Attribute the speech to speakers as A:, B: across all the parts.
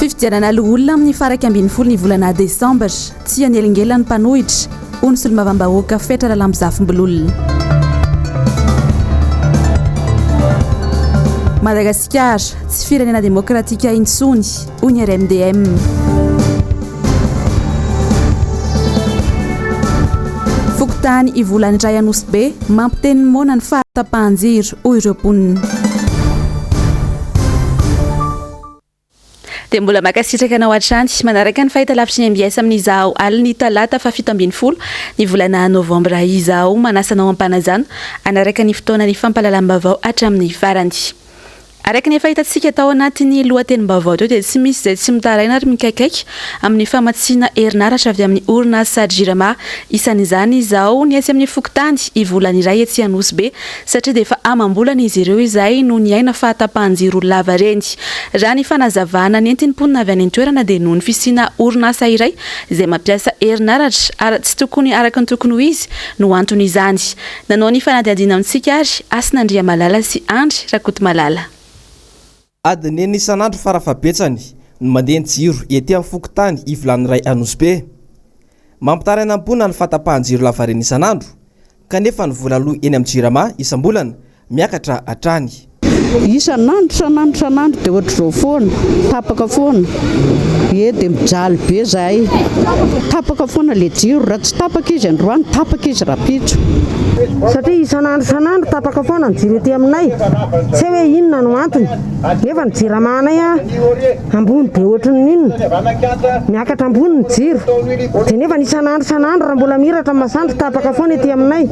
A: Fifidianana loholona amin'ny faha 11 ny volana desambra. Tsy hanelingelina ny mpanohitra, hoy ny solombavambahoaka Fetra Ralambozafimbololona. Madagasikara, tsy firenena demokratika intsony, hoy ny RMDM. Fokontany Ivolan'iray Anosibe, mampiteny ny moana ny fahatapahan-jiro, hoy ireo mponina. Dia mbola mankasitraka anao hatrany manaraka ny fahitalavitry ny mbs amin'izao alin'ny talata faha 17 ny volana novambra izao. Manasa anao am-panajana hanaraka ny fotoana ny fampahalalam-baovao hatramin'ny farany. Araka ny efa hitantsika tao anatin'ny lohatenim-baovao teo dia tsy misy izay tsy mitaraina ary mikaikaika amin'ny famatsiana herinaratra avy amin'ny orinasa Jirama. Isan'izany izao ny etsy amin'ny fokontany Ivolaniray etsy Anosibe satria dia efa amam-bolana izy ireo izay no niaina fahatapahan-jiro lavareny. Raha ny fanazavana nentin'ny mponina avy any an-toerana dia noho ny fisiana orinasa iray izay mampiasa herinaratra ary tsy tokony araka ny tokony ho izy no anton'izany. Nanao ny fanadihadiana amintsika ary Hasina Andriamalala sy Andry Rakotomalala.
B: Adiny enina isan'andro farafahabetsany no mandeha ny jiro ety amin'ny fokontany Ivolaniray Anosibe. Mampitaraina ny mponina ny fahatapahan-jiro lavareny isan'andro. Kanefa ny vola aloa eny amin'ny Jirama isam-bolana miakatra hatrany.
C: Isan'andro isan'andro isan'andro dia ohatr'izao foana, tapaka foana, ie dia mijaly be zahay, tapaka foana le jiro, raha tsy tapaka izy androany tapaka izy rahampitso.
D: Satria isan'andro isan'andro tapaka foana ny jiro ety aminay, tsy hay hoe inona no antony, nefa ny jirama anay ambony be ohatrin'ny inona, miakatra ambony ny jiro, dia nefa ny isan'andro isan'andro raha mbola mihiratra ny masoandro tapaka foana ety aminay,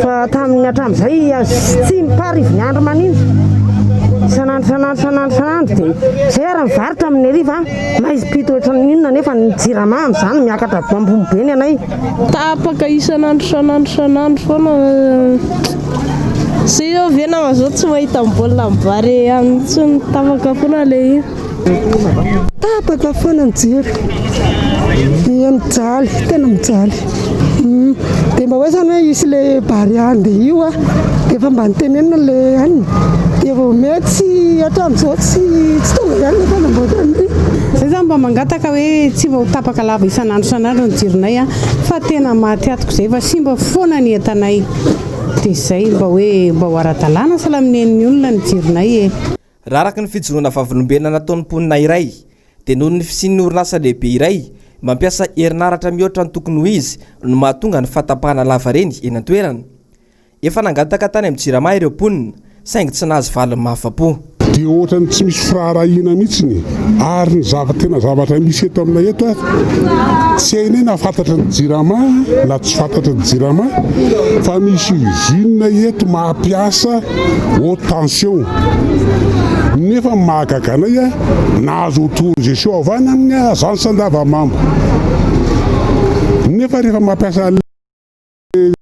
D: fa tamin'ny hatramin'izay tsy miparivo ny andro manintsy, isan'andro isan'andro isan'andro isan'andro dia izay ary mivarotra amin'ny hariva maizim-pito ohatrin'ny inona nefa ny jirama amin'izany miakatra ambony be ny anay.
E: Tapaka isan'andro isan'andro isan'andro foana Zay zao ve nama zao tsy mahita ny baolina amin'ny Barea intsony tapaka foana le io.
F: Tapaka foana ny jiro. Dia mijaly, tena mijaly. Dia mba hoe zany hoe hisy le Barea andeha io a, dia efa mba notenenina le anona, dia vao mety tsy hatramin'izao tsy tsy tonga ihany le fanamboarana an'ity.
G: Zay zany mba mangataka hoe tsy mba ho tapaka lava isan'andro isan'andro ny jironay a, fa tena maty atoko zay fa simba foana ny entanay. Dia izay mba hoe mba ho ara-dalàna salaminen'ny olona ny jironay e.
B: Raha araka ny fijoroana vavolombelona nataon'ny mponina iray dia noho ny fisian'ny orinasa lehibe iray mampiasa herinaratra mihoatra ny tokony ho izy no mahatonga ny fahatapahana lavareny eny an-toerana. Efa nangataka tany amin'ny Jirama ireo mponina saingy tsy nahazo valiny mahafa-po.
H: Dia ohatran'ny tsy misy firaharahiana mihitsiny ary ny zava tena zavatra misy eto aminay eto ary tsy hainay na fantatry ny jirama na tsy fantatry ny jirama fa misy usine eto mampiasa haute tension nefa ny mahagaga anay a nahazo autorisation avy any amin'ny agence Andavamamba nefa rehefa mampiasa an'ilay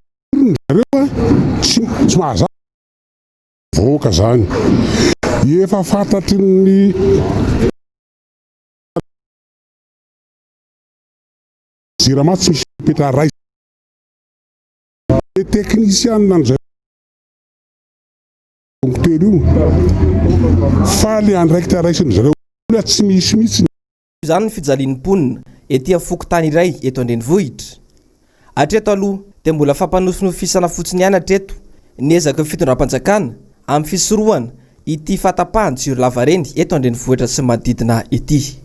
H: zareo a tsy tsy mahazaka Vahoaka zany. Efa fantatry ny Jirama tsy misy fepetra raisina. Le teknisianina an'izay telo io fa le andraikitra raisin-dry zareo tsy misy mihitsy.
B: Izany ny fijalian'ny mponina ety amin'ny fokontany iray eto an-drenivohitra. Hatreto aloha dia mbola fampanofinofisana fotsiny ihany hatreto ny ezaky ny fitondram-panjakana amin'ny fisorohana ity fahatapahan-jiro lavareny eto an-drenivohitra sy ny manodidina ity.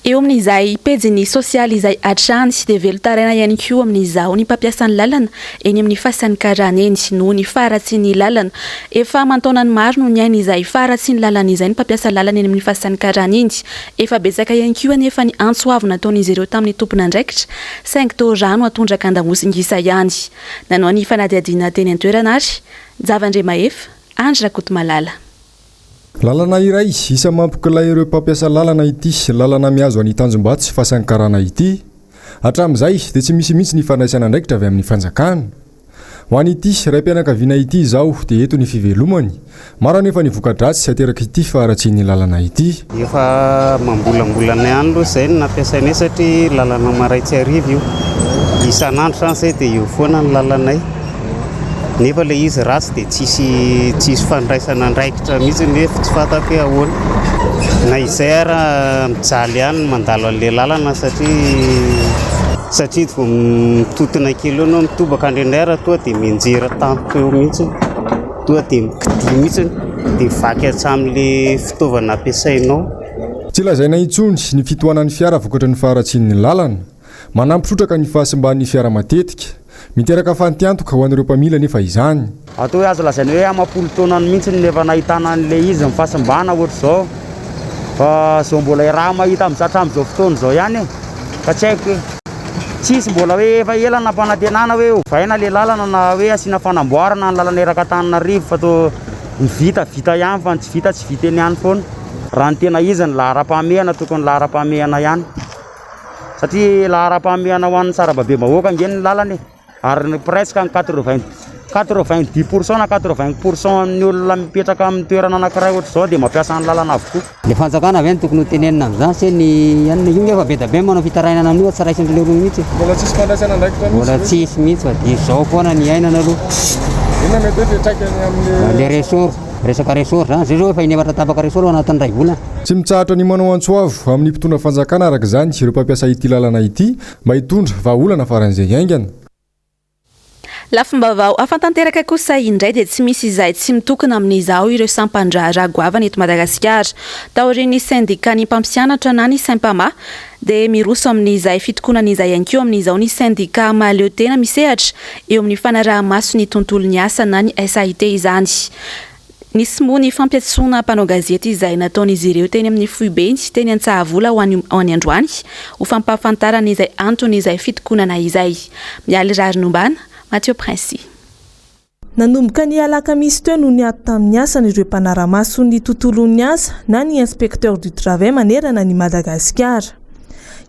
A: Eo amin'izay pejiny sosialy izay hatrany dia velon-taraina ihany koa amin'izao ny mpampiasa ny lalana eny amin'ny fasan'ny karana eny noho ny faharatsian'ny lalana. Efa aman-taonany maro no niaina izay faharatsian'ny lalana izay ny mpampiasa lalana eny amin'ny fasan'ny karana iny. Efa betsaka ihany koa anefa ny antso avo nataon'izy ireo tamin'ny tompon'andraikitra saingy toa rano atondraka an-damosingisa ihany. Nanao ny fanadihadiana teny an-toerana ary Njava Andriamahefa, Andry Rakotomalala.
I: Lalana iray isan'ny mampikilay ireo mpampiasa lalana ity lalana mihazo an'i Tanjombato sy Fasan'ny Karana ity. Hatramin'izay dia tsy misy mihitsy ny fandraisana andraikitra avy amin'ny fanjakana. Ho an'ity raim-pianakaviana ity izao dia eto ny fivelomany. Maro anefa ny voka-dratsy aterak'ity faharatsian'ny lalana ity.
J: Efa amam-bolambolana ihany aloha izay no nampiasainay satria lalana marain-tsy hariva io. Isan'andro izany izay dia eo foana ny lalanay. Nefa ilay izy ratsy dia tsisy tsisy fandraisana andraikitra mihitsy nefa tsy fantako hoe ahoana. Na izay ara mijaly ihany ny mandalo an'ilay lalana satria satria vao mitotona kely eo ianao mitobaka indraindray ary tonga dia mianjera tampoka eo mihitsy, tonga dia mikidia mihitsy dia vaky hatramin'ilay fitaovana ampiasainao.
I: Tsy lazaina intsony ny fitohanan'ny fiara vokatry ny faharatsian'ny lalana. Manampy trotraka ny fahasimban'ny fiara matetika. Miteraka fantiantoka ho an'ireo mpamily anefa izany.
K: Atao hoe azo lazaina hoe amam-polo taonany mihitsy no efa nahitana an'ilay izy ny fahasimbana ohatr'izao fa izao mbola iaraha-mahita amin'izao hatramin'izao fotoana izao ihany e! Fa tsy haiko hoe tsisy mbola hoe efa ela nampanantenana hoe ovaina ilay lalana na hoe asiana fanamboarana ny lalana erak'Antananarivo fa toa ny vita vita ihany fa ny tsy vita tsy vita eny ihany foana. Raha ny tena izy ny laharam-pahamehana tokony laharam-pahamehana ihany. Satria laharam-pahamehana ho an'ny sarababem-bahoaka ange ny lalana e, ary ny presque ny quatre-vingt, 90 pour cent na 80 pour cent amin'ny olona mipetraka amin'ny toerana anankiray ohatr'izao dia mampiasa ny lalana avokoa.
L: Le fanjakana ve no tokony ho tenenina amin'izany se ny anona io nefa be da be manao fitarainana amin'io fa tsy raisin'ny leroa mihitsy.
I: Mbola tsisy fandraisana andraikitra mihitsy
L: Mbola tsisy mihitsy fa dia izao foana ny iainana aloha.
I: Inona mety hoe fiantraikany amin'ny.
L: Le ressort. Resaka ressort zany, zay zao efa inefatra tapaka ressort ao anatin'ny iray volana.
I: Tsy mitsahatra ny manao antso avo amin'ny mpitondra fanjakana araka izany ireo mpampiasa ity lalana ity mba hitondra vahaolana faran'izay haingana.
A: Lafim-baovao hafa tanteraka kosa indray dia tsy misy izay tsy mitokona amin'izao ireo sampan-draharaha goavana eto Madagasikara. Taorian'ny sendikan'ny mpampianatra na ny Sempama dia miroso amin'izay fitokonana izay ihany koa amin'izao ny sendika mahaleo tena misehatra eo amin'ny fanaraha-maso ny tontolon'ny asa na ny SAIT izany. Nisy moa ny fampiantsoana mpanao gazety izay nataon'izy ireo teny amin'ny foibeny teny Antsahavola ho any androany ho fampahafantarana izay anton'izay fitokonana izay. Mialy Raharinombana, Mathieu Princi.
M: Nanomboka ny alakamisy teo no niato tamin'ny asany ireo mpanara-maso ny tontolon'ny asa na ny inspecteur du travail manerana an'i Madagasikara.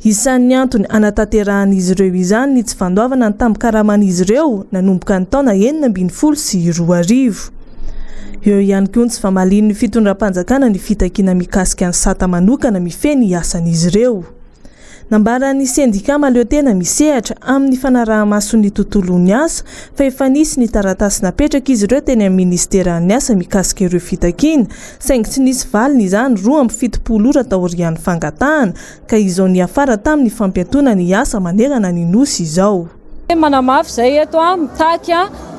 M: Isan'ny antony anatanterahan'izy ireo izany ny tsy fandoavana ny tambin-karaman'izy ireo nanomboka ny taona 2016. Eo ihany koa ny tsy famalian'ny fitondram-panjakana ny fitakiana mikasika ny sata manokana mifehy ny asan'izy ireo. Nambaran'ny sendika mahaleotena misehatra amin'ny fanaraha-maso ny tontolon'ny asa fa efa nisy ny taratasy napetrak'izy ireo teny amin'ny minisiteran'ny asa mikasika ireo fitakiana saingy tsy nisy valiny izany 72 ora taorian'ny fangatahana ka izao niafara tamin'ny fampiatoana ny asa manerana ny Nosy izao.
N: Manamafy izay eto, mitaky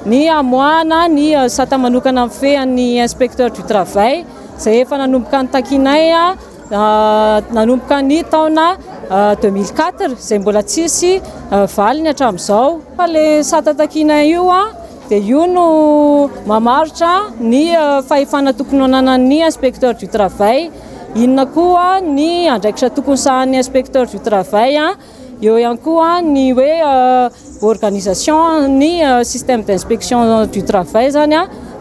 N: ny hamoahana ny sata manokana mifehy an'ny inspecteur du travail izay efa nanomboka nitakianay Nanomboka ny taona 2004 izay mbola tsisy valiny hatramin'izao. Fa ilay sata takiana io dia io no mamaritra ny fahefana tokony hananan'ny inspecteur du travail. Inona koa ny andraikitra tokony sahanin'ny inspecteur du travail. Eo ihany koa ny hoe organisation ny système d'inspection du travail zany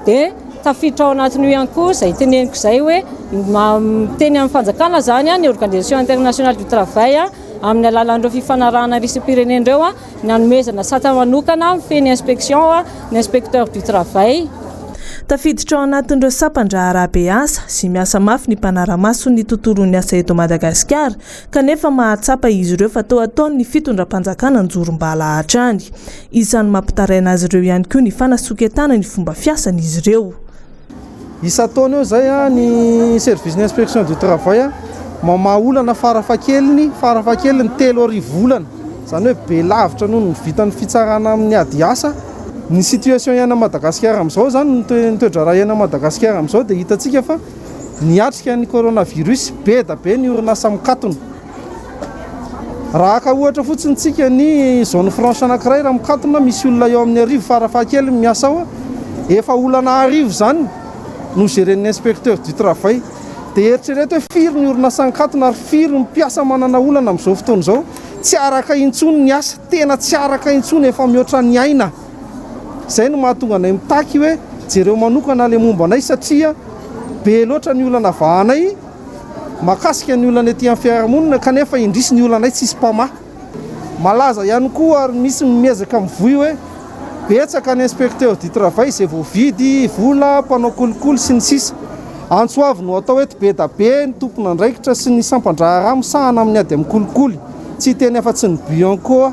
N: dia tafiditra ao anatin'io ihany koa izay teneniko izay hoe miteny amin'ny fanjakana zany ny organisation internationale du travail amin'ny alalan'ireo fifanarahana iraisam-pirenena ireo ny hanomezana sata manokana mifehy ny inspection ny inspecteur du travail.
M: Tafiditra ao anatin'ireo sampan-draharaha be asa sy miasa mafy ny mpanara-maso ny tontolon'ny asa eto Madagasikara Kanefa mahatsapa izy ireo fa toa ataon'ny fitondram-panjakana anjorom-bala hatrany. Isan'ny mampitaraina azy ireo ihany koa ny fanasoketana ny fomba fiasan'izy ireo.
O: Isan-taona eo izay ny service-n'ny inspection du travail mamaha olana farafahakeliny farafahakeliny 3000 olana, izany hoe be lavitra noho ny vitan'ny fitsarana amin'ny ady asa. Ny situation iainan'i Madagasikara amin'izao izany, ny toe-draharaha iainan'i Madagasikara amin'izao dia hitantsika fa Niatrika ny coronavirus, be da be ny orinasa mikatona. Raha haka ohatra fotsiny tsika ny zone franche anankiray raha mikatona misy olona eo amin'ny arivo farafahakeliny miasa ao, efa olana arivo izany no geren'ny inspecteur du travail. Dia eritrereto hoe firy ny orinasa nikatona ary firy ny mpiasa manana olana amin'izao fotoana izao. Tsy araka intsony ny asa, tena tsy araka intsony, efa mihoatra ny aina. Izay no mahatonga anay mitaky hoe jereo manokana ilay momba anay satria be loatra ny olana vahanay mahakasika ny olana ety amin'ny fiarahamonina kanefa indrisy ny olanay tsisy mpamaha. Malaza ihany koa ary misy miezaka mivoy hoe betsaka ny inspecteur du travail izay voavidy vola, mpanao kolikoly sy ny sisa Antso avo no atao eto be da be ny tompon'andraikitra sy ny sampan-draharaha misahana amin'ny ady amin'ny kolikoly. Tsy hiteny afa-tsy ny Bianco aho.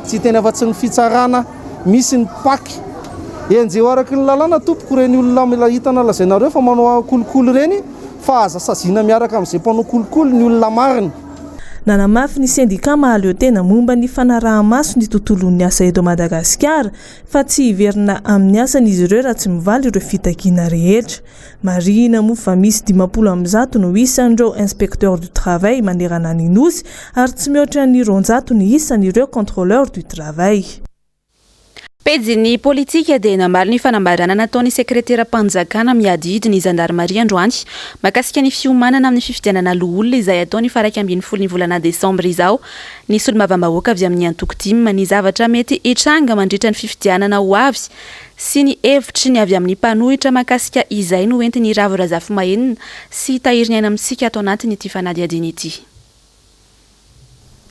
O: Tsy hiteny afa-tsy ny fitsarana misy ny Pac. Enjeho araky ny lalàna tompoko ireny olona mila hitana lazainareo fa manao kolikoly ireny fa aza saziana miaraka amin'izay mpanao kolikoly ny olona marina.
M: Nanamafy ny sendikà mahaleo tena momba ny fanaraha-maso ny tontolon'ny asa eto Madagasikara fa tsy hiverina amin'ny asany izy ireo raha tsy mivaly ireo fitakiana rehetra. Marihina moa fa misy 150 no isan'ireo inspecteurs du travail manerana ny Nosy ary tsy mihoatra ny 200 ny isan'ireo contrôleurs du travail.
A: Pejin'ny politika dia namaly ny fanambarana nataon'ny sekreteram-panjakana miadidy ny zandarimaria androany mahakasika ny fiomanana amin'ny fifidianana loholona izay hatao ny faha 11 ny volana desambra izao ny solombavambahoaka avy amin'ny antoko tim ny zavatra mety hitranga mandritra ny fifidianana ho avy sy ny hevitry ny avy amin'ny mpanohitra mahakasika izay no entin'i Ravo Razafimahenina sy Tahiriniaina amintsika ato anatin'ity fanadihadiana ity.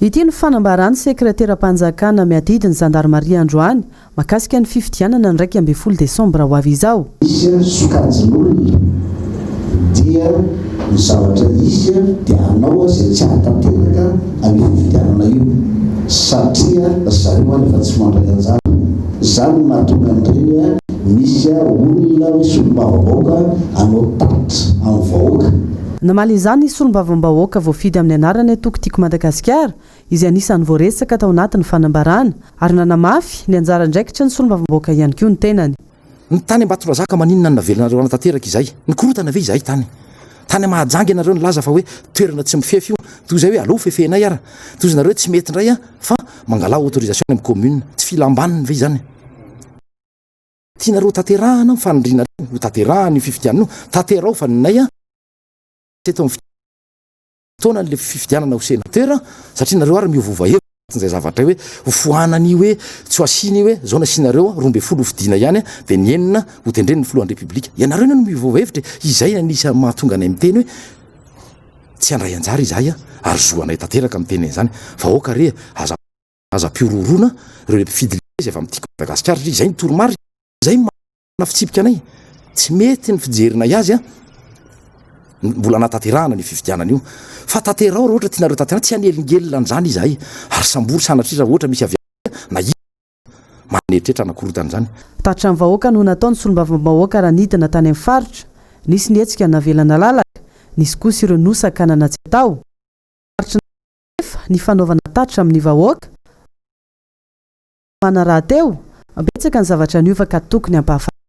P: Ity no fanambaran'ny sekreteram-panjakana miadidy ny zandarimaria androany mahakasika ny fifidianana ny 11 desambra ho avy izao.
Q: Hisy sokajin'olona dia ny zavatra hisy dia hanao izay tsy hahatanteraka an'io fifidianana io satria ry zareo any efa tsy mandray anjara. Izany no mahatonga an'ireny hoe misy olona hoe solombavambahoaka hanao tatitra amin'ny vahoaka.
P: Namaly izany ny solombavambahoaka voafidy amin'ny anaran'ny antoko Tiako Madagasikara, izay anisan'ny voaresaka tao anatin'ny fanambarana, ary nanamafy ny anjara andraikitry ny solombavambahoaka ihany koa ny tenany.
R: Ny tany Ambatondrazaka maninona no navelanareo hanatanteraka izay? Nikorontana ve izahay tany? Tany Mahajanga ianareo nilaza fa hoe toerana tsy mifefy io, toy izay hoe aleo fefenay ara. Toy izy nareo hoe tsy mety indray fa mangalà autorisation any amin'ny commune. Tsy filam-baniny ve izany? Tianareo ho tanterahana ny fanirianareo, ho tanterahana io fifidianana io, tanteraho fa ninay an, eto amin'ny fotoana le fifidianana ho sénateur satria nareo ary miovaova hevitra anatin'izay zavatra hoe ho foanana io hoe tsy ho asiana io hoe zao nasianareo 12 ho fidiana ihany dia ny enina ho tendren'ny filohan'ny repoblika, ianareo anie no miovaova hevitra e, izay no anisan'ny mahatonga anay miteny hoe tsy handray anjara izahay ary zo anay tanteraka miteny an'izany, vahoaka re aza. Aza ampihorohoroana ireo mpifidy izay avy amin'ny Tiako Madagasikara satria izay no toromarika, izay no manana fitsipika anay. Tsy mety ny fijerinay azy an, mbola anatanterahana an'io fifidianana io. Fa tanteraho raha ohatra tianareo tanterahana, tsy hanelingelina an'izany izahay. Ary sambory sanatria raha ohatra misy avy na iza manana eritreritra hanakorontana izany.
P: Tatitra amin'ny vahoaka no nataon'ny solombavambahoaka raha nidina tany amin'ny faritra. Nisy ny hetsika navela nalalaka, nisy kosa ireo nosakanana tsy atao. Faritry ny. Nefa ny fanaovana tatitra amin'ny vahoaka, mana rahateo, betsaka ny zavatra niova ka tokony hampahafantarina.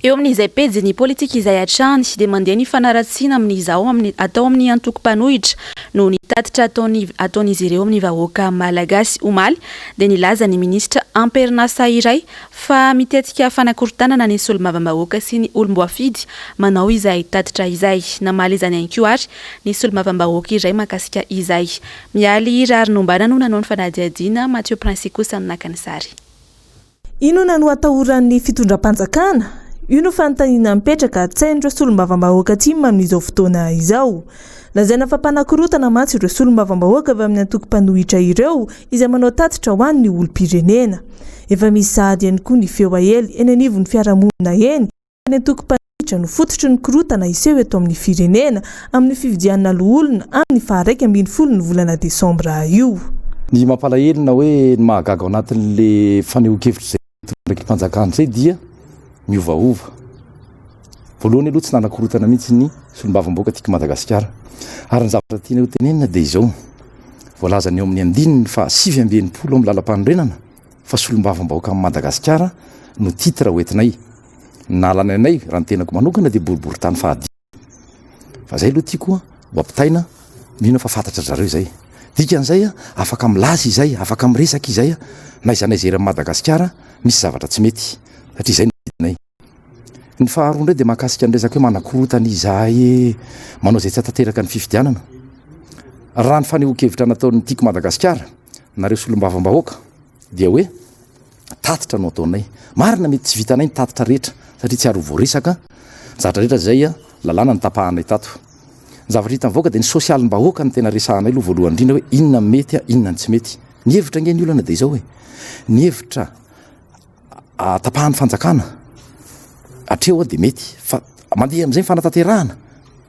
A: Eo amin'izay pejin'ny politika izay hatrany dia mandeha ny fanaratsiana amin'izao amin'ny atao amin'ny antoko mpanohitra noho ny tatitra ataony ataon'izy ireo amin'ny vahoaka malagasy. Omaly dia nilaza ny minisitra am-perinasa iray Fa mitetika fanakorontanana ny solombavambahoaka sy ny olom-boafidy manao izay tatitra izay. Namaly izany ihany koa ary ny solombavambahoaka iray mahakasika izay. Mialy Raharinombana no nanao ny fanadihadiana, Mathieu Princy kosa no naka ny sary.
M: Inona no atahoran'ny fitondram-panjakana? Io no fanontaniana mipetraka an-tsain'ireo solombavambahoaka tim amin'izao fotoana izao. Lazaina fa mpanakorontana mantsy ireo solombavambahoaka avy amin'ny antoko mpanohitra ireo izay manao tatitra ho an'ny olom-pirenena. Efa misy sahady ihany koa ny feo aely eny anivon'ny fiarahamonina eny fa ny antoko mpanohitra no fototry ny korontana hiseho eto amin'ny firenena amin'ny fifidianana loholona amin'ny faha 11 ny volana desambra io.
R: Ny mampalahelo na hoe ny mahagaga ao anatin'le fanehoan-kevitra izay andraiki-panjakana izay dia miovaova. Voalohany aloha tsy nanakorontana mihitsy ny solombavambahoaka tiako Madagasikara. Ary ny zavatra tiana ho tenenina dia izao, voalazany eo amin'ny andininy faha 69 amin'ny lalampanorenana fa solombavambahoaka amin'i Madagasikara no titre ho entinay. Ny nahalana anay raha ny tenako manokana dia boriborintany fahadimy. Fa izay aloha tiako ho ampitaina, mino aho fa fantatry zareo izay. Dikan'izay afaka milaza izay, afaka miresaka izay na aiza na aiza eran'i Madagasikara misy zavatra tsy mety satria izay no didinay. Ny faharoa indray dia mahakasika ny resaka hoe manakorontana izahay e, manao izay tsy hahatanteraka ny fifidianana. Raha ny fanehoan-kevitra nataon'ny Tiako Madagasikara, nareo solombavambahoaka, dia hoe tatitra no ataonay. Marina mety tsy vitanay ny tatitra rehetra satria tsy ary ho voaresaka ny zavatra rehetra izay lalàna notapahanay tato. Ny zavatra hita mivoaka dia ny sosialim-bahoaka no tena resahanay aloha voalohany indrindra hoe inona ny mety, inona ny tsy mety. Ny hevitra ange ny olana dia izao e, ny hevitra tapahan'ny fanjakana hatreo dia mety fa mandeha amin'izay ny fanatanterahana.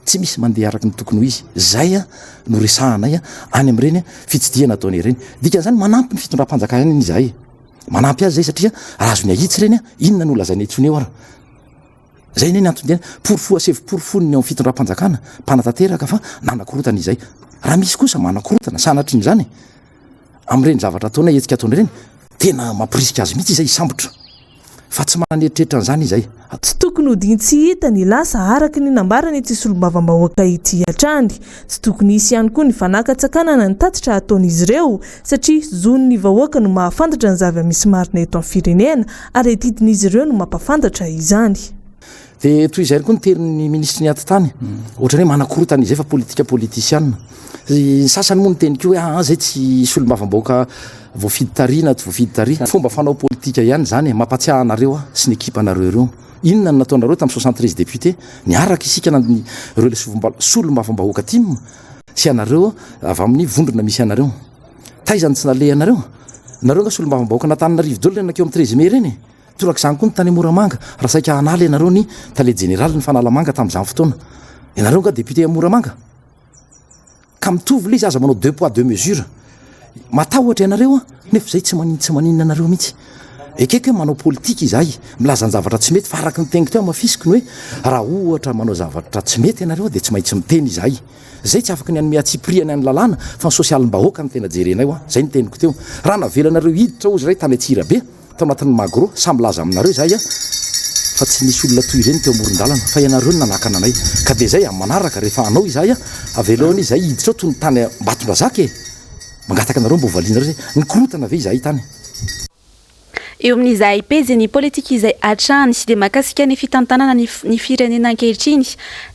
R: Tsy misy mandeha araka ny tokony ho izy. Izay no resahanay any amin'ireny fitsidihana ataonay ireny. Dikan'izany manampy ny fitondram-panjakana ihany izahay. Manampy azy izay satria raha azony ahitsy ireny, inona no holazainay intsony eo ary? Izay anie ny anton-diany. Porofo asevo porofon'ny ao amin'ny fitondram-panjakana mpanatanteraka fa nanakorontana izay. Raha misy kosa manakorontana, sanatrian'izany, amin'ireny zavatra ataonay, hetsika ataonay ireny, tena mamporisika azy mihitsy izay hisambotra. Fa tsy manana eritreritra an'izany izay.
M: Tsy tokony hodian-tsy hita ny lasa araka ny nambaran'ity solombavambahoaka ity hatrany. Tsy tokony hisy ihany koa ny fanakatsakanana ny tatitra hataon'izy ireo satria zon'ny vahoaka no mahafantatra ny zava-misy marina eto amin'ny firenena ary adidin'izy ireo no mampafantatra izany.
R: Dia toy izay koa ny tenin'ny minisitry ny atitany, ohatran'ny hoe manakorontana izay fa politika politisiana. Ny sasany moa niteny koa hoe aa zay tsy solombavambahoaka voafidy tary na tsy voafidy tary. Fomba fanao politika ihany izany e, mampatsiahy anareo aho sy ny ekipanareo ireo. Inona no nataonareo tamin'ny 73 députés? Niaraka isika na ireo ilay solombavambahoaka tim sy ianareo avy amin'ny vondrona misy anareo. Taiza no tsy nalehanareo? Nareo nga solombavambahoakan'Antananarivo daholo ireny nankeo amin'ny 13 mai ireny e? Torak'izany koa ny tany Moramanga, raha saika hanala ianareo ny tale jeneralin'ny Fanalamanga tamin'izany fotoana. Ianareo nga député Moramanga? Ka mitovy ilay izy, aza manao deux poids deux mesures. Matahotra ianareo an, nefa izay tsy manin tsy maninona anareo mihitsy. Ekeko hoe manao politika izahay, milaza ny zavatra tsy mety, fa araka ny teniko teo hamafisiko ny hoe raha ohatra manao zavatra tsy mety ianareo dia tsy maintsy miteny izahay. Izay tsy afaka ny hanome antsipirihany any lalàna fa ny sosialim-bahoaka no tena jerenay hoa, izay ny teniko teo. Raha navelanareo hiditra hozy iray tany Antsirabe, tao anatin'ny magro, samy milaza aminareo izahay fa tsy nisy olona toy ireny teo amoron-dalana fa ianareo no nanakana anay. Ka dia izay, amin'ny manaraka rehefa hanao izahay, avelao anie izahay hiditra ao toy ny tany Ambatondrazaka e! Mangataka anareo mba ho valianareo izay. Nikorontana ve izahay tany?
A: Eo amin'izay pejin'ny politika izay hatrany dia mahakasika ny fitantanana ny ny firenena ankehitriny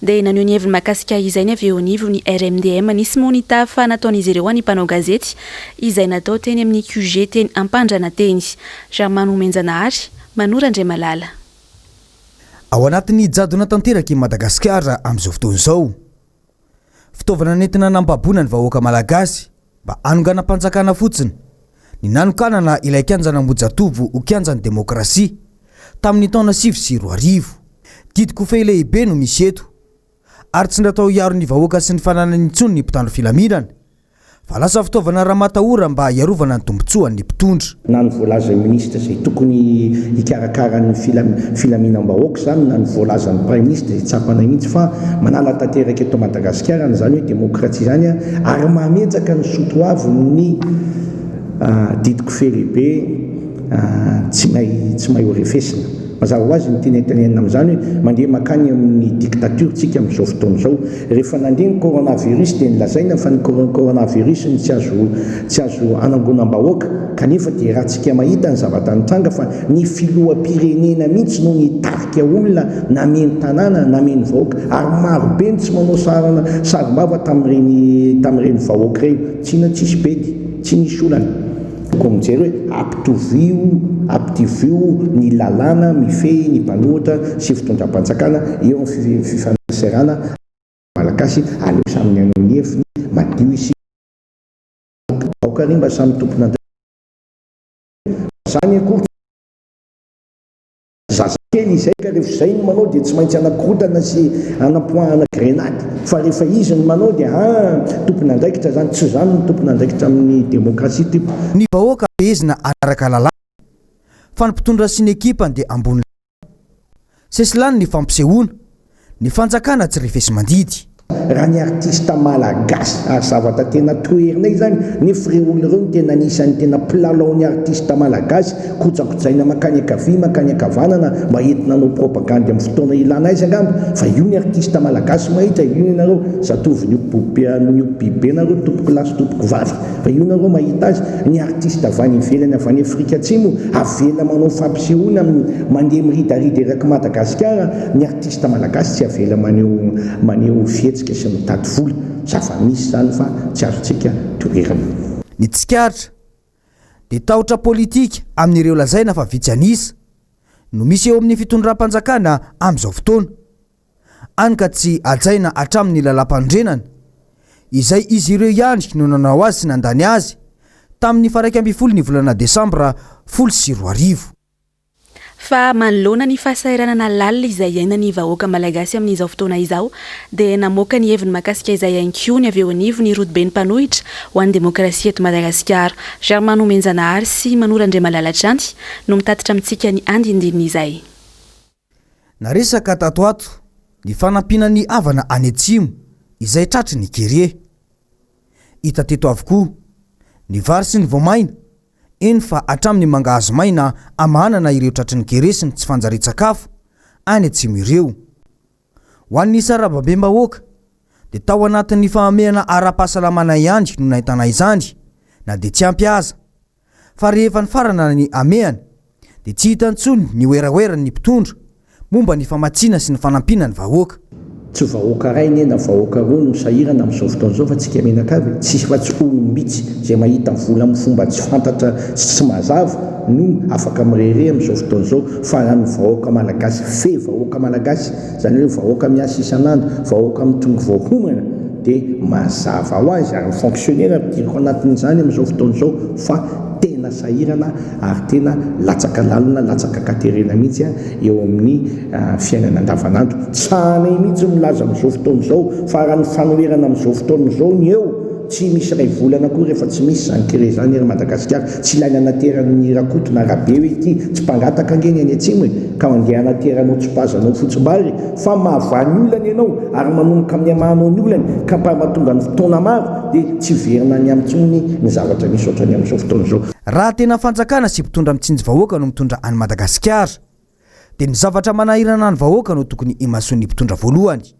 A: dia naneho ny heviny mahakasika izay ny avy eo anivon'ny RMDM. Nisy moa ny tafa nataon'izy ireo an'ny mpanao gazety izay natao teny amin'ny QG teny Ampandrana teny. Germain Nomenjanahary, Manoro Andriamalala.
S: Ao anatin'ny jadona tanteraka i Madagasikara amin'izao fotoana izao. Fitaovana nentina nambaboana ny vahoaka malagasy mba hanonganam-panjakana fotsiny ny nanokanana ilay kianjan'Ambohijatovo ho kianjan'ny demokrasia tamin'ny taona 2009. Didy kofehy lehibe no misy eto ary tsy natao hiaro ny vahoaka sy ny fananany intsony ny mpitandro filaminana fa lasa fitaovana ramatahora mba hiarovana ny tombontsoan'ny mpitondra.
Q: Na ny voalazan'ny minisitra izay tokony hikarakara ny filaminam-bahoaka izany na ny voalazan'ny praiminisitra izay tsapanay mihitsy fa manala tanteraka eto Madagasikara an'izany hoe demokrasia izany ary mametraka ny soatoavin'ny didy kofehy lehibe tsy mahay ho refesina. Mazava ho azy ny tiana tenenina amin'izany hoe mandeha mankany amin'ny dictature tsika amin'izao fotoana izao. Rehefa nandeha ny coronavirus dia nolazaina fa ny coronavirus no tsy azo tsy azo hanangonam-bahoaka kanefa dia raha tsika mahita ny zavatra nitranga fa ny filoham-pirenena mihitsy no nitarika olona nameno tanàna nameno vahoaka ary maro be ny tsy manao sarana sarom-bava tamin'ireny tamin'ireny vahoaka ireny. Tsy inona tsisy bedy, tsy nisy olana. Tokony mijery hoe ampitovio ampitovio ny lalàna mifehy ny mpanohitra sy fitondram-panjakana eo amin'ny fifaneraserana Malagasy, aleo samy mihaino ny heviny, madio isika, aoka anie mba samy tompon'andraikitra fa zany akory Zazakely izay ka rehefa izay no manao dia tsy maintsy anakorontana sy anapoahana grenady fa rehefa izy no manao dia haa tompon'andraikitra zany, tsy zany no tompon'andraikitra amin'ny demokrasia tipo.
S: Ny vahoaka fehezina hanaraka lalàna fa ny mpitondra sy ny ekipany dia ambony lalàna. Sesilany ny fampisehoana. Ny fanjakana tsy refesi-mandidy.
Q: Raha ny artiste malagasy ary zavatra tena toherinay izany nefa ireo olona ireo no tena anisan'ny tena mpilalao ny artiste malagasy kojakojaina mankany ankavia mankany ankavanana mba entina hanao propagandy amin'ny fotoana ilana azy angamba fa io ny artiste malagasy mahita io ny anareo zatovo niompy niompy be nareo tompoko lahy sy tompoko vavy fa io nareo mahita azy ny artiste avy any ivelany avy any Afrika Atsimo avela manao fampisehoana mandeha miridarida erak'i Madagasikara Ny artiste malagasy tsy avela maneho maneho fihetsika sy mitady vola. Zava-misy izany fa tsy azontsika toherina.
S: Ny tsikaritra dia tahotra politika amin'ireo lazaina fa vitsy an'isa no misy eo amin'ny fitondram-panjakana amin'izao fotoana. Hany ka tsy hajaina hatramin'ny lalàmpanorenana, izay izy ireo ihany no nanao azy sy nandany azy tamin'ny faha 11 ny volana desambra 2010.
A: Fa manoloana ny fahasahiranana lalina izay iainan'ny vahoaka malagasy amin'izao fotoana izao dia namoaka ny heviny mahakasika izay ihany koa ny avy eo anivon'ny rodoben'ny mpanohitra ho an'ny demokrasia eto Madagasikara. Germain Nomenjanahary sy Manoro Andriamalala hatrany no mitatitra amintsika ny andindinin'izay.
S: Naresaka tato ato ny fanampiana ny havana any atsimo izay tratry ny kere. Hita teto avokoa ny vary sy ny voamaina, eny fa hatramin'ny mangahazo maina hamahanana ireo tratry ny kere sy ny tsy fanjarian-tsakafo any atsimo ireo. Ho an'ny sarababem-bahoaka dia tao anatin'ny fahamehana ara-pahasalamana ihany no nahitana izany na dia tsy ampy aza. Fa rehefa nifarana ny hamehana dia tsy hita intsony ny werawera-n'ny mpitondra momba ny famatsiana sy ny fanampiana ny vahoaka.
Q: Tsy vahoaka ray anie na vahoaka roa no sahirana amin'izao fotoana izao fa tsika mianakavy e, tsisy afa tsy olom-bitsy izay mahita vola amin'ny fomba tsy fantatra sy tsy mazava no afaka mirehareha amin'izao fotoana izao fa raha ny vahoaka malagasy fe vahoaka malagasy izany hoe vahoaka miasa isan'andro, vahoaka mitrongy vao homana dia mazava ho azy ary ny fonctionnaire ampidiriko anatin'izany amin'izao fotoana izao fa tena sahirana ary tena latsaka lalina, latsaka an-katerena mihitsy eo amin'ny fiainana andavanandro. Tsy sahanay mihitsy ny milaza amin'izao fotoana izao fa raha ny fanoherana amin'izao fotoana izao ny eo, tsy misy iray volana akory efa tsy misy izany kere izany ery Madagasikara. Tsy ilaina anateran'ny Rakoto na Rabe hoe ity, tsy mpangataka ange ny any atsimo e, ka mandeha anateranao tsipazanao fotsimbary fa mahavaha ny olana ianao ary manomboka amin'ny hamahanao ny olany ka mpahatonga ny fotoana maro dia tsy hiverina any aminy intsony ny zavatra misy ohatrany amin'izao fotoana izao.
S: Raha tena fanjakana sy mpitondra mitsinjo vahoaka no mitondra an'i Madagasikara dia ny zavatra manahirana ny vahoaka no tokony imasoan'ny mpitondra voalohany.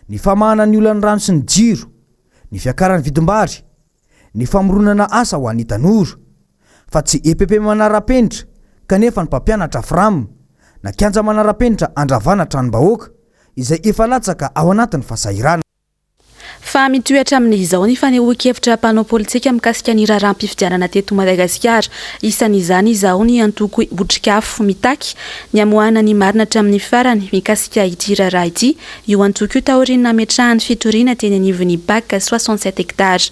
S: Ny famahana ny olan'ny rano sy ny jiro, ny fiakaran'ny vidim-bary, ny famoronana asa ho an'ny tanora. Fa tsy EPP manara-penitra kanefa ny mpampianatra Fram na kianja manara-penitra andravana tranom-bahoaka izay efa latsaka ao anatin'ny fahasahiranana.
A: Fa mitohy hatramin'izao ny fanehoan-kevitra mpanao politika mikasika ny raharaham-pifidianana teto Madagasikara. Isan'izany izao ny antoko Otrikafo mitaky ny hamoahana ny marina hatramin'ny farany mikasika ity raharaha ity io antoko io taorian'ny nametrahany fitoriana teny anivon'ny Pac 67 hectares.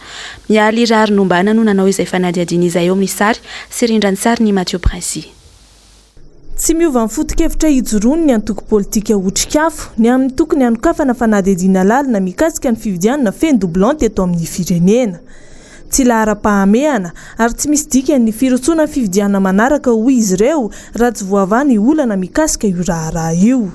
A: Mialy Raharinombana no nanao izay fanadihadiana izay eo amin'ny sary sy rindran-tsarin'i Mathieu Princi.
M: Tsy miova ny foto-kevitra ijoroany ny antoko politika Otrikafo ny amin'ny tokony hanokafana fanadihadiana lalina mikasika ny fividianana feno doublon teto amin'ny firenena. Tsy laharam-pahamehana ary tsy misy dikany ny firosoana amin'ny fividianana manaraka hoy izy ireo raha tsy voavaha ny olana mikasika io raharaha io.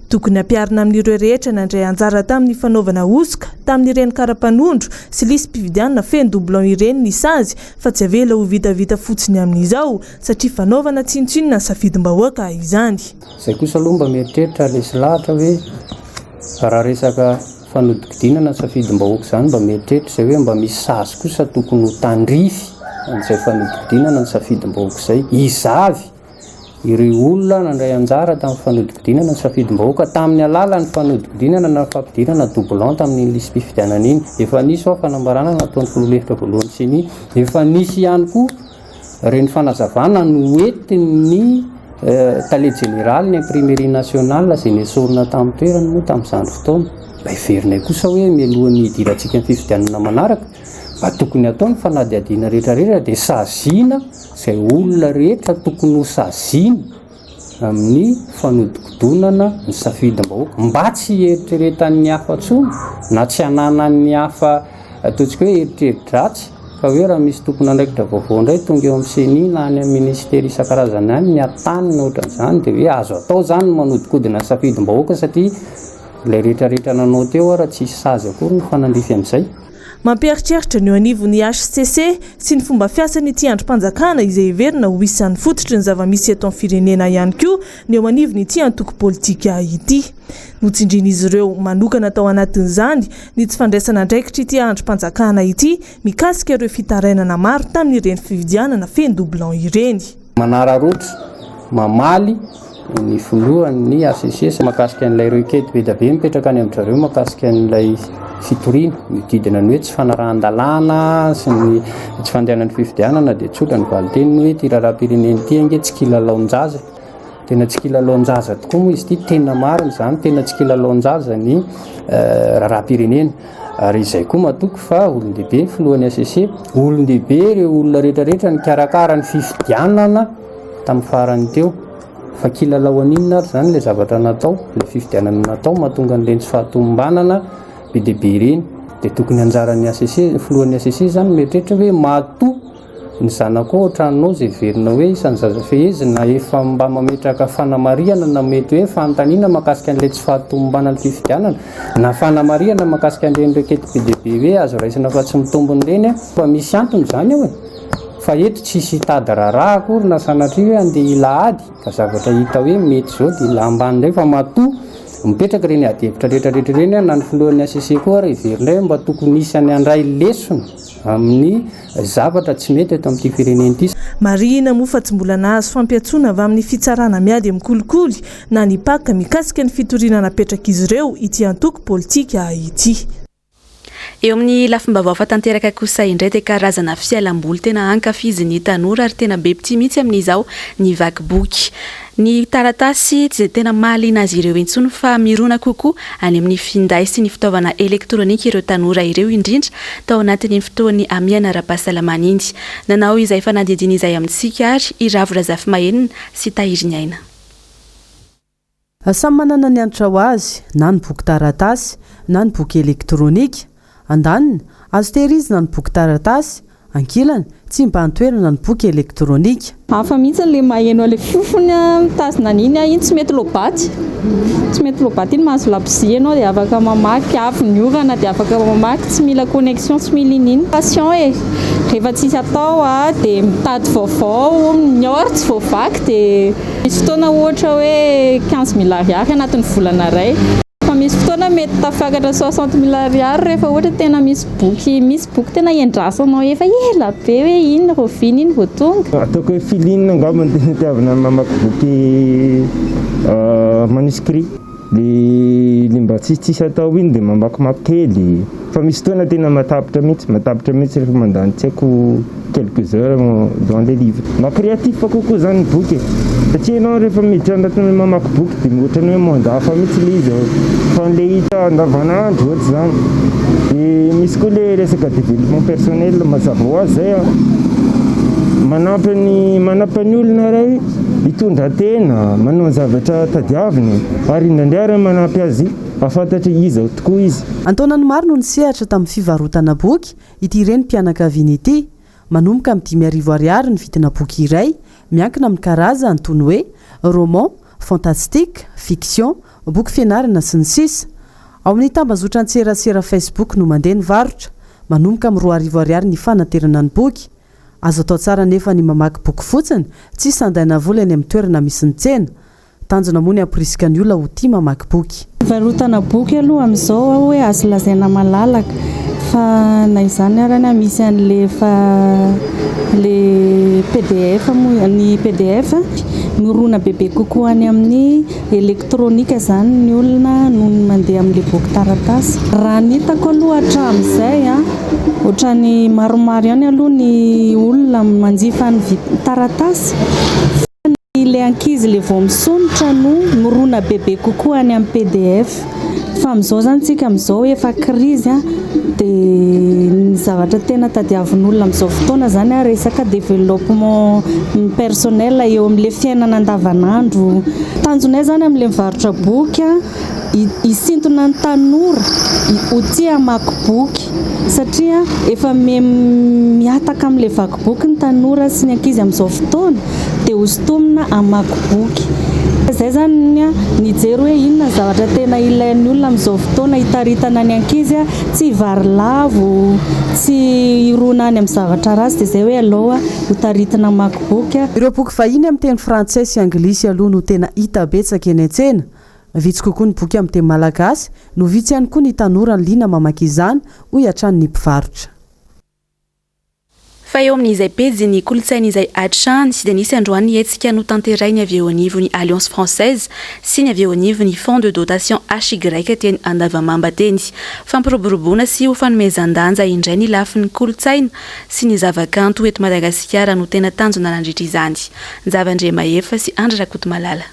M: Tokony hampiharina amin'ireo rehetra nandray anjara tamin'ny fanaovana hosoka tamin'ireny kara-panondro sy lisi-pifidianana feno doublon ireny ny sazy fa tsy avela ho vitavita fotsiny amin'izao satria fanaovana tsinontsinona ny safidim-bahoaka izany.
T: Izay kosa aloha mba mieritreritra resy lahatra hoe raha resaka fanodikodinana ny safidim-bahoaka izany mba mieritreritra izay hoe mba misy sazy kosa tokony ho tandrify an'izay fanodikodinana ny safidim-bahoaka izay. Iza avy Ireo olona nandray anjara tamin'ny fanodikodinana ny safidim-bahoaka tamin'ny alalan'ny fanodikodinana na fampidirana doublon tamin'iny lisi-pifidianana iny. Efa nisy ao fanambarana nataon'ny filoha lefitra voalohan'ny Ceni. Efa nisy ihany koa ireny fanazavana noentin'ny tale jeneralin'ny Imprimerie nationale izay nesorina tamin'ny toerany moa tamin'izany fotoana. Mba heverinay kosa hoe mialohan'ny hidirantsika amin'ny fifidianana manaraka, mba tokony hatao ny fanadihadiana rehetra rehetra dia saziana Izay olona rehetra tokony ho saziana amin'ny fanodikodonana ny safidim-bahoaka mba tsy hieritreretan'ny hafa intsony na tsy hananan'ny hafa ataontsika hoe eritreri-dratsy fa hoe raha misy tompon'andraikitra vaovao indray tonga eo amin'ny ceni na any amin'ny ministera isan-karazany any ny atany na ohatran'izany dia hoe azo atao izany ny manodikodina ny safidim-bahoaka satria ilay rehetrarehetra nanao teo ara tsisy sazy akory ny fanandrify amin'izay.
M: Mampieritreritra ny eo anivon'ny hcc sy ny fomba fiasan'ity andrim-panjakana izay heverina ho isan'ny fototry ny zava-misy eto amin'ny firenena ihany koa ny eo anivon'ity antoko politika ity. Notsindrian'izy ireo manokana tao anatin'izany ny tsy fandraisana andraikitr'ity andrim-panjakana ity mikasika ireo fitarainana maro tamin'ireny fividianana feno doublon ireny.
T: Manararaotra mamaly ny filohan'ny HCC mahakasika an'ilay requête be dia be mipetraka any amin-dry zareo mahakasika an'ilay fitoriana mihodidina ny hoe tsy fanarahan-dalàna sy ny tsy fandehanan'ny fifidianana dia tsotra ny valin-teniny hoe ity raharaham-pirenena ity ange tsy kilalaon-jaza. Tena tsy kilalaon-jaza tokoa moa izy ity, tena marina izany, tena tsy kilalaon-jaza ny raharaham-pirenena. Ary izay koa matoky fa olon-dehibe ny filohan'ny HCC, olon-dehibe ireo olona rehetrarehetra nikarakara ny fifidianana tamin'ny farany teo. Fa kilalao an'inona ary izany ilay zavatra natao, ilay fifidianana natao mahatonga an'ireny tsy fahatomombanana be dia be ireny. Dia tokony anjaran'ny HCC, ny filohan'ny HCC izany mieritreritra hoe matoa ny zanakao ao an-tranonao izay heverina hoe isan'ny zaza fehezina na efa mba mametraka fanamarihana na mety hoe fanontaniana mahakasika an'ilay tsy fahatomombanan'ny fifidianana na fanamarihana mahakasika an'ireny requête be dia be hoe azo raisina fa tsy mitombina ireny, fa misy antony izany ao e! Fa eto tsisy hitady raharaha akory na sanatria hoe andeha hila ady ka zavatra hita hoe mety izao dia hila ambany indray fa matoa mipetraka ireny ady hevitra rehetra rehetra ireny na ny filohan'ny HCC koa ary heverina indray hoe mba tokony hisy any handray lesona amin'ny zavatra tsy mety eto amin'ity firenena ity.
M: Marihina moa fa tsy mbola nahazo fampiantsoana avy amin'ny fitsarana miady amin'ny kolikoly na ny Pac mikasika ny fitoriana napetrak'izy ireo ity antoko politika ity.
A: Eo amin'ny lafim-baovao fa tanteraka kosa indray dia karazana fialamboly tena ankafizin'ny tanora ary tena be mpitia mihitsy amin'izao ny vaky boky. Ny taratasy tsy dia tena mahaliana azy ireo intsony fa mirona kokoa any amin'ny finday sy ny fitaovana elektronika ireo tanora ireo indrindra tao anatin'iny fotoan'ny hamehana ara-pahasalamana iny. Nanao izay fanadihadiana izay amintsika ary i Ravo Razafimahenina sy Tahiriniaina.
P: Samy manana ny hanitra ho azy, na ny boky taratasy, na ny boky elektronika. Andaniny, azo tehirizina ny boky taratasy, ankilany, tsy mibahan-toerana ny boky elektronika.
U: Hafa mihitsy ilay maheno an'ilay fofony mitazona an'iny, iny tsy mety lobaty, tsy mety lobaty iny mahazo labozia ianao dia afaka mamaky, avy ny orana dia afaka mamaky, tsy mila connexion, tsy mila iniana. Passion e! Rehefa tsisy atao dia mitady vaovao, ny ao ary tsy voavaky dia. Misy fotoana ohatra hoe 15 mille ariary anatin'ny volana iray. Fa misy fotoana mety tafakatra 60 mille ariary rehefa ohatra tena misy boky, misy boky tena iandrasanao efa ela be hoe iny rahoviana iny vao tonga.
V: Ataoko hoe feeling angamba no tena itiavana mamaky boky manuscrit. Le le mba tsisy tsisy atao iny de mamakimaky kely fa misy fotoana tena mahatapitra mihitsy, mahatapitra mihitsy rehefa mandany tsy haiko quelques heures dans les livres. Mba créatif kokoa zany ny boky e, satria ianao rehefa miditra anatin'ny mamaky boky de ohatran'ny hoe monde hafa mihitsy le izy fa le hita andavanandro ohatry zany. De misy koa le resaka développement personnel mazava ho azy zay an, manampy ny manampy ny olona iray Hitondra tena, manao ny zavatra tadiaviny, ary indraindray ary manampy azy hahafantatra iza tokoa izy.
P: An-taonany maro no nisehatra tamin'ny fivarotana boky ity renim-pianakaviana ity. Manomboka amin'ny 5000 ariary ny vidina boky iray, miankina amin'ny karazany toy ny hoe roman, fantastique, fiction, boky fianarana sy ny sisa Ao amin'ny tambazotran-tserasera Facebook no mandeha ny varotra. Manomboka amin'ny 2000 ariary ny fanaterana ny boky. Azo atao tsara anefa ny mamaky boky fotsiny, tsy sandaina vola eny amin'ny toerana misy ny tsena. Tanjona moa ny hamporisika ny olona ho tia mamaky boky.
W: Fivarotana boky aloha amin'izao aho hoe azo lazaina malalaka fa na izany ary any misy an'le efa le pdf moa ny pdf mirona bebe kokoa any amin'ny Elektronika izany ny olona noho ny mandeha amin'ilay boky taratasy. Raha ny hitako aloha hatramin'izay an, ohatran'ny maromaro ihany aloha ny olona manjifa ny taratasy fa ny ilay ankizy ilay vao misondrotra no mirona bebe kokoa any amin'ny pdf. Fa amin'izao izany tsika amin'izao efa krizy an, dia ny zavatra tena tadiavin'olona amin'izao fotoana izany an, resaka développement personnel eo amin'ilay fiainana andavanandro. Tanjonay izany amin'ilay mivarotra boky an, hisintona ny tanora ho tia hamaky boky satria efa mihataka amin'ilay vaky boky ny tanora sy ny ankizy amin'izao fotoana. dia hosintomina hamaky boky. Izay izany nijery hoe inona ny zavatra tena ilain'ny olona amin'izao fotoana hitaritana ny ankizy tsy hivarilavo, tsy hirona any amin'ny zavatra ratsy dia izay hoe alao hotaritina hamaky boky.
P: Ireo boky vahiny amin'ny teny frantsay sy anglisy aloha no tena hita betsaka eny an-tsena. Vitsy kokoa ny boky amin'ny teny malagasy no vitsy ihany koa ny tanora liana mamaky izany, hoy hatrany ny mpivarotra.
A: Fa eo amin'izay pejin'ny kolontsaina izay hatrany dia nisy androany ny hetsika notanterainy avy eo anivon'ny Alliance Française sy ny avy eo anivon'ny Fonds de dotation HY teny Andavamamba teny. Fampiroboroboana sy ho fanomezan-danja indray ny lafiny kolontsaina sy ny zavakanto eto Madagasikara no tena tanjona nandritra izany. Njava Andriamahefa sy Andry Rakotomalala.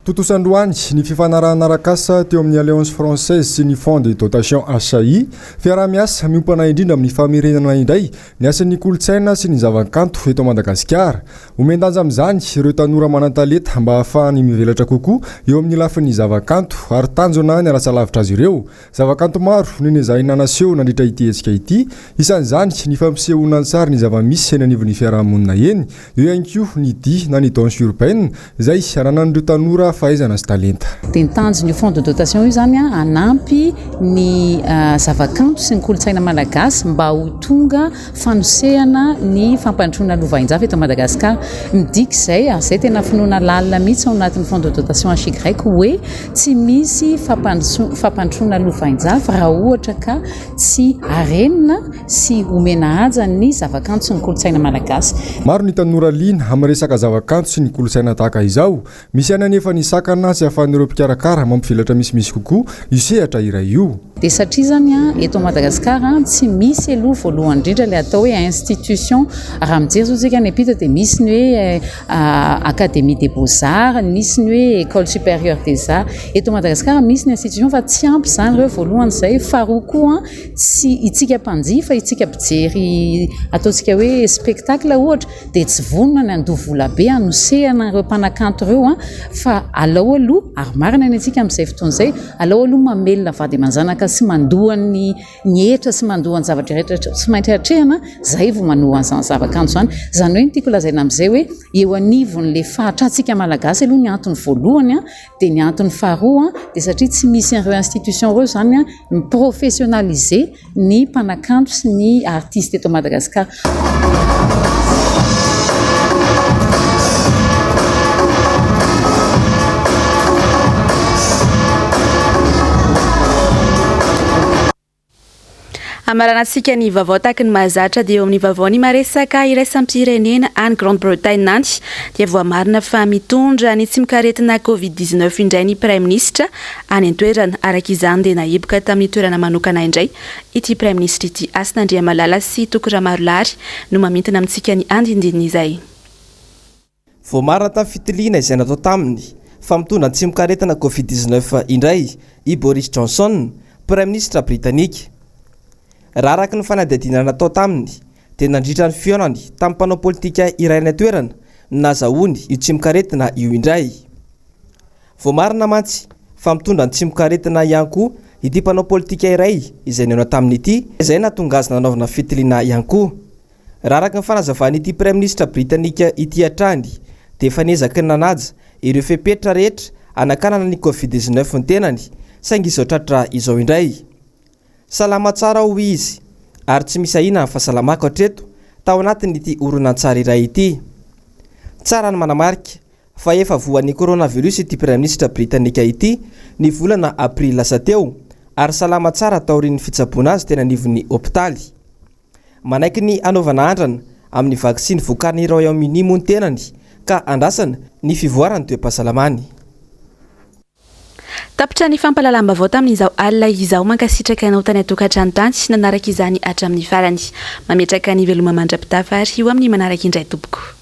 I: Tontosa androany ny fifanarahana arak'asa teo amin'ny Alliance Française sy ny Fonds de dotation HAI. Fiaraha-miasa miompana indrindra amin'ny famerenana indray ny hasin'ny kolontsaina sy ny zava-kanto eto Madagasikara. Omen-danja amin'izany ireo tanora manan-talenta mba hahafahany mivelatra kokoa eo amin'ny lafiny zava-kanto ary tanjona ny hanasa lavitra azy ireo. Zava-kanto maro no nezahina naseho nandritra ity hetsika ity, isan'izany ny fampisehoana an-tsary ny zava-misy eny anivon'ny fiaraha-monina eny, eo ihany koa ny dihy na ny danse urbaine izay ananan'ireo tanora fahaizana sy talenta.
C: Dia ny tanjon'io fonds de dotation io izany hanampy ny zava-kanto sy ny kolontsaina malagasy mba ho tonga fanosehana ny fampandrosoana lovainjafy eto Madagasikara. Midika izay, ary izay tena finoana lalina mihitsy ao anatin'ny fonds de dotation HY hoe tsy misy fampandrosoana lovainjafy raha ohatra ka tsy arenina sy omena haja ny zavakanto sy ny kolontsaina malagasy.
I: Maro ny tanora liana amin'ny resaka zavakanto sy ny kolontsaina tahaka izao. Misy ihany anefa ny sakana tsy ahafahan'ireo mpikarakara mampivelatra misimisy kokoa io sehatra iray io.
C: Dia satria izany eto Madagasikara tsy misy aloha voalohany indrindra ilay atao hoe institution, raha mijery izao isika any am-pita dia misy ny hoe académie des beaux arts, misy ny hoe école supérieure des arts. Eto Madagasikara misy ny institution fa tsy ampy izany ireo voalohany izay, faharoa koa tsy itsika mpanjifa, itsika mpijery ataontsika hoe spectacle ohatra dia tsy vonona ny handoa vola be hanosehana ireo mpanakanto ireo fa alao aloha, ary marina ny antsika amin'izay fotoana izay, alao aloha mamelona vady aman-janaka sy mandoa ny ny hetra sy mandoa ny zavatra rehetra tsy maintsy atrehana, izay vao manoa an'izany zava-kanto izany. Izany hoe ny tiako lazaina amin'izay hoe eo anivon'ilay fahatrantsika malagasy aloha ny antony voalohany dia ny antony faharoa dia satria tsy misy an'ireo institution ireo izany mi-professionnaliser ny mpanakanto sy ny artiste eto Madagasikara.
A: Hamaranantsika ny vaovao tahaky ny mahazatra dia eo amin'ny vaovao ny maresaka iraisam-pirenena any Grande Bretagne any dia voamarina fa mitondra ny tsimokaretina Covid 19 indray ny Praiminisitra any an-toerana. Araka izany dia nahiboka tamin'ny toerana manokana indray ity Praiminisitra ity. Hasina Andriamalala sy Toky Ramarolary no mamintina amintsika ny andindinin'izay.
B: Voamarina tamin'ny fitiliana izay natao taminy fa mitondra ny tsimokaretina Covid 19 indray i Boris Johnson, Praiminisitra Britanika. Raha araka ny fanadihadiana natao taminy dia nandritra ny fihaonany tamin'ny mpanao politika iray any an-toerana no nahazahoany io tsimokaretina io indray. Voamarina mantsy fa mitondra ny tsimokaretina ihany koa ity mpanao politika iray izay nihaona taminy ity, izay nahatonga azy nanaovana fitiliana ihany koa. Raha araka ny fanazavan'ity Praiminisitra Britanika ity hatrany dia efa niezaka ny nanaja ireo fepetra rehetra hanakanana ny Covid 19 ny tenany saingy izao tratra izao indray. Salama tsara aho hoy izy ary tsy misy ahiana ny fahasalamako hatreto tao anatin'ity horonantsary iray ity. Tsara ny manamarika fa efa voan'ny coronavirus ity Praiminisitra Britanika ity ny volana aprily lasa teo ary salama tsara taorian'ny fitsaboana azy teny anivon'ny hopitaly. Manaiky ny hanaovana andrana amin'ny vaksiny vokarin'i Royaume-Uni moa ny tenany ka andrasana ny fivoaran'ny toe-pahasalamany.
A: Tapitra ny fampahalalam-baovao tamin'izao alina izao. Mankasitraka anao tany an-tokantrano tany nanaraka izany hatramin'ny farany. Mametraka ny veloma mandra-pitafa ary ho amin'ny manaraka indray tompoko.